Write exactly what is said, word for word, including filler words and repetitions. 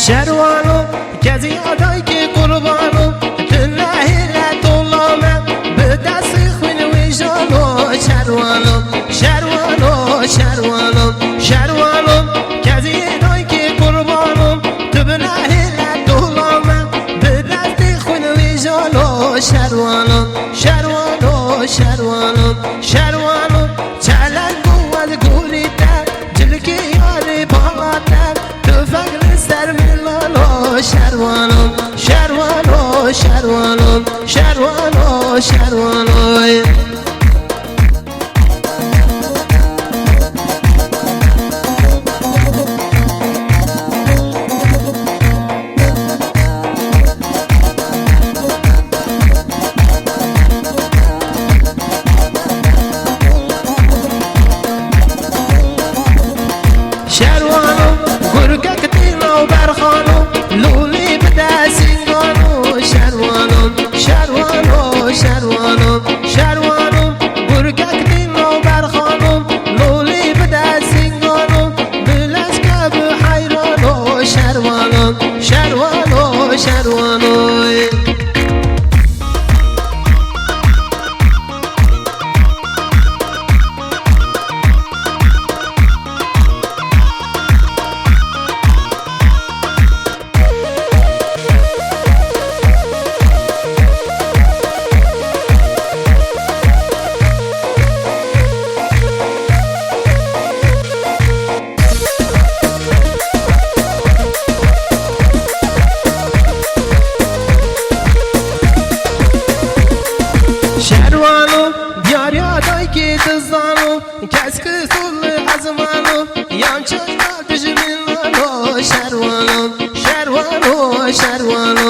Şerwano, kezî ya daykê qurbano, tu nehêle tola me, bi destê xwîn wê jalo. Şerwano, şerwano, şerwano, şerwano, kezî daykê qurbano, tu bi nehêle tola me, bi destê xwîn wê jalo. Şerwano, şerwano, şerwano, şerwano, çeleng û wez gorî te, cilkê yarê bala te, tufek li ser milano. Şerwano, şerwano, şerwano, şerwano, şerwano. Şerwano, gurgek tîna û berxano, lûlî bide sîngano. Şerwano, şerwano, şerwano, şerwano, gurgek tîna û berxano, lûlî bide sîngano, bi leşke bi heyrano. Şerwano, şerwano, şerwano. Şerwano, diyariya daykê dizano, kes ki sol ezmano, yan çayna dijminano. Şerwano, şerwano, şerwano,